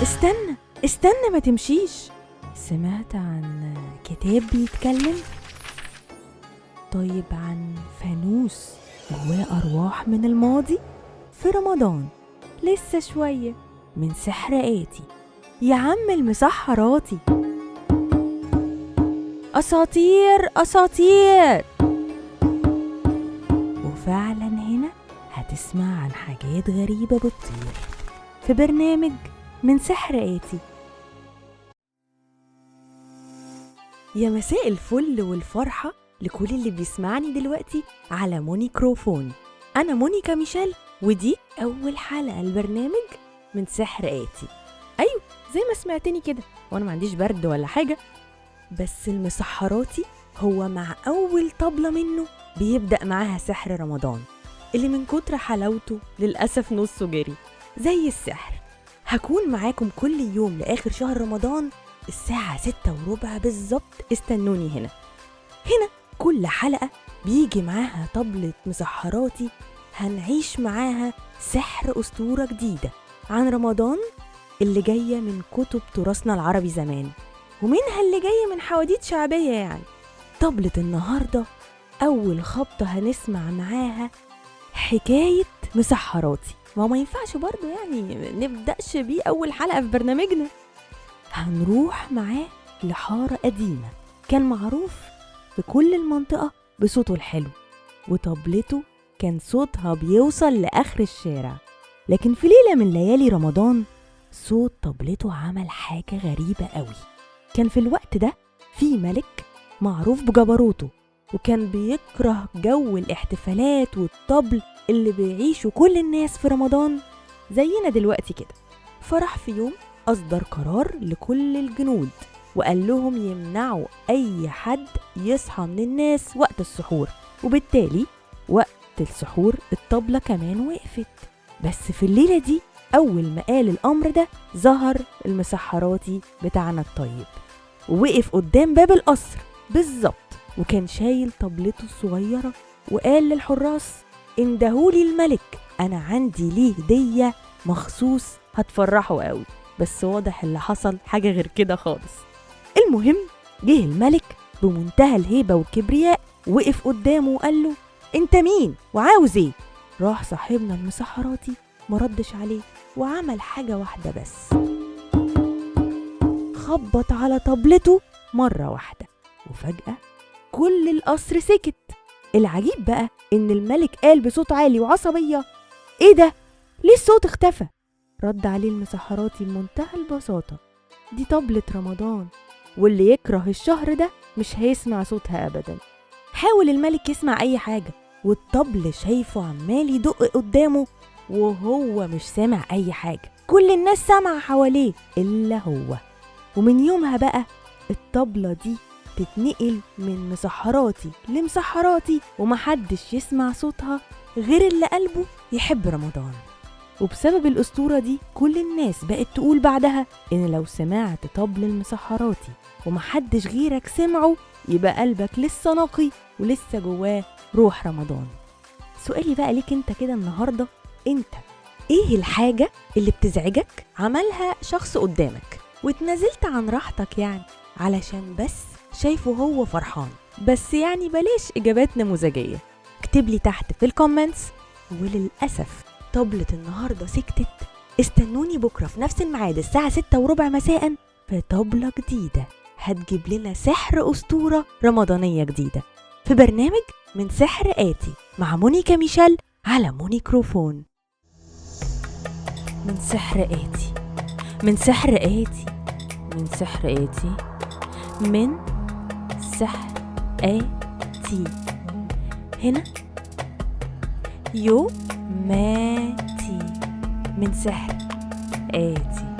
استنى استنى ما تمشيش. سمعت عن كتاب بيتكلم؟ طيب عن فانوس جواه أرواح من الماضي في رمضان لسه شوية من سحر آتي يا عم المسحراتي. أساطير أساطير. وفعلا هنا هتسمع عن حاجات غريبة بتطير في برنامج من سحر آتي. يا مساء الفل والفرحة لكل اللي بيسمعني دلوقتي على مونيكروفون. أنا مونيكا ميشيل، ودي أول حلقة البرنامج من سحر آتي. أيوة زي ما سمعتني كده، وأنا ما عنديش برد ولا حاجة، بس المسحراتي هو مع أول طبلة منه بيبدأ معاها سحر رمضان اللي من كتر حلاوته للأسف نصه جري زي السحر. هكون معاكم كل يوم لآخر شهر رمضان الساعة 6:15 بالظبط. استنوني هنا كل حلقة بيجي معاها طبلة مسحراتي، هنعيش معاها سحر أسطورة جديدة عن رمضان اللي جاية من كتب تراثنا العربي زمان، ومنها اللي جاية من حواديت شعبية. يعني طبلة النهاردة أول خبطة هنسمع معاها حكاية مسحراتي. ما ينفعش برضو يعني نبدأش بيه أول حلقة في برنامجنا. هنروح معاه لحارة قديمة كان معروف في كل المنطقة بصوته الحلو، وطبلته كان صوتها بيوصل لآخر الشارع. لكن في ليلة من ليالي رمضان صوت طبلته عمل حاجة غريبة قوي. كان في الوقت ده في ملك معروف بجبروته، وكان بيكره جو الاحتفالات والطبل اللي بيعيشوا كل الناس في رمضان زينا دلوقتي كده. فرح في يوم أصدر قرار لكل الجنود وقال لهم يمنعوا أي حد يصحى من الناس وقت السحور، وبالتالي وقت السحور الطبلة كمان وقفت. بس في الليلة دي أول ما قال الأمر ده ظهر المسحراتي بتاعنا الطيب، ووقف قدام باب القصر بالظبط، وكان شايل طبلته الصغيرة وقال للحراس: اندهولي الملك، أنا عندي ليه هدية مخصوص هتفرحه قوي. بس واضح اللي حصل حاجة غير كده خالص. المهم جه الملك بمنتهى الهيبة والكبرياء، وقف قدامه وقال له: انت مين وعاوز ايه؟ راح صاحبنا المسحراتي مردش عليه وعمل حاجة واحدة بس، خبط على طبلته مرة واحدة، وفجأة كل القصر سكت. العجيب بقى إن الملك قال بصوت عالي وعصبية: إيه ده؟ ليه الصوت اختفى؟ رد عليه المسحراتي بمنتهى البساطة: دي طبلة رمضان، واللي يكره الشهر ده مش هيسمع صوتها أبدا. حاول الملك يسمع أي حاجة، والطبل شايفه عمال يدق قدامه وهو مش سامع أي حاجة. كل الناس سامعة حواليه إلا هو. ومن يومها بقى الطبلة دي تتنقل من مسحراتي لمسحراتي، ومحدش يسمع صوتها غير اللي قلبه يحب رمضان. وبسبب الأسطورة دي كل الناس بقت تقول بعدها إن لو سمعت طبل المسحراتي ومحدش غيرك سمعه يبقى قلبك لسه نقي ولسه جواه روح رمضان. سؤالي بقى ليك انت كده النهاردة، انت ايه الحاجة اللي بتزعجك عملها شخص قدامك واتنازلت عن راحتك يعني علشان بس شايفه هو فرحان؟ بس يعني بلاش إجابات نموذجية، اكتب لي تحت في ال comments. وللأسف طبلة النهاردة سكتت. استنوني بكرة في نفس الميعاد الساعة 6:15 مساء في طبلة جديدة هتجيب لنا سحر أسطورة رمضانية جديدة في برنامج من سحر آتي مع مونيكا ميشيل على مونيكروفون. من سحر آتي، من سحر آتي، من سحر آتي، من سحر آتي. هنا يو ماتي من سحر آتي.